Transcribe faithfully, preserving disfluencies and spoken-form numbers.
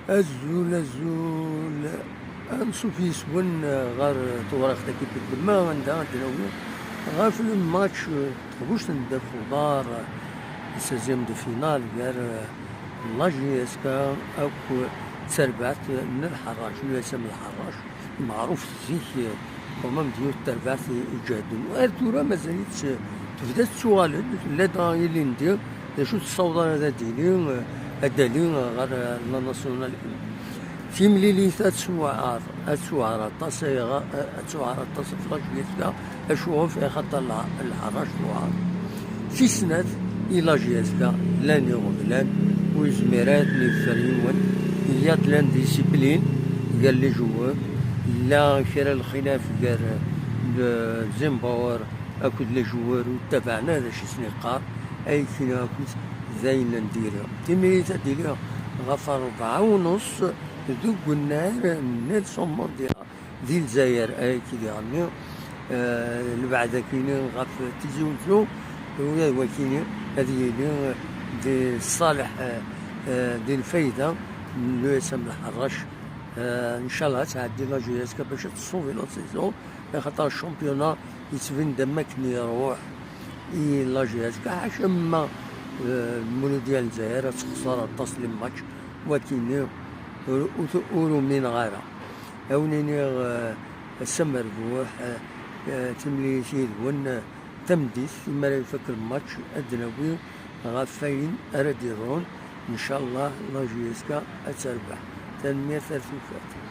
Azul, azul. Ansuf yis-wen ɣer tewriqt-agi n ddemma, anda ad d-nawi ɣef le match n teɣbust n ddabex uḍar, le seizième de finale, gar la J S K akk d terbaɛt n Lḥerrac, l'U S M Lḥerrac, meɛruf zik, quand même, d yiwet n terbaɛt iǧehden. Ar tura mazal-itt tebda tettuɣal-d, tella-d ilindi, d acu tessaweḍ ara ad d-tili, ad d-tali ɣer la nationale. Timlilit ad tewɛer, ad tewɛer aṭas, ayɣer ad tewɛer aṭas ɣef la J S K? Acuɣef? Axaṭer lḥ-, Lḥerrac tewɛer. Tis snat, i la J S K llan iɣeblan, ur yezmir ara ad ten-yeffer yiwen. Il y a de l'indiscipline gar les joueurs, la kra lxilaf gar le Zembauer akked les joueurs ur ttabaɛen ara d acu i sen-yeqqar, ayekni akked d ayen n diri. Timlilit ad d-tili ɣef rebɛa u nus deg unnar n Nelson Mandela di Lezzayer, ayekni diɣenni, eh, lbeɛd akini ɣef Tizi Uzzu, ula d wakini ad yili di ṣṣaleḥ, eh, eh, di lfayda n l'U S M Lḥerrac. Eh, ncallah ad tɛeddi la J S K bac ad tṣubi la saison, axaṭer championnat yettbin-d am akken iruḥ i la J S K, ḥaca ma, eh, Muludya n Lezzayer ad texṣer aṭas les matchs, wakini ur, ur, ur umineɣ ara. A wen-iniɣ, eh, ass amerbuḥ, eh, eh, timlilit yid-wen, eh, tameddit, imi ara ifak lmatch, ad d-nawi ɣef wayen ara d-iḍrun. Ncallah la J S K ad terbeḥ. Tanemmirt ar tufat.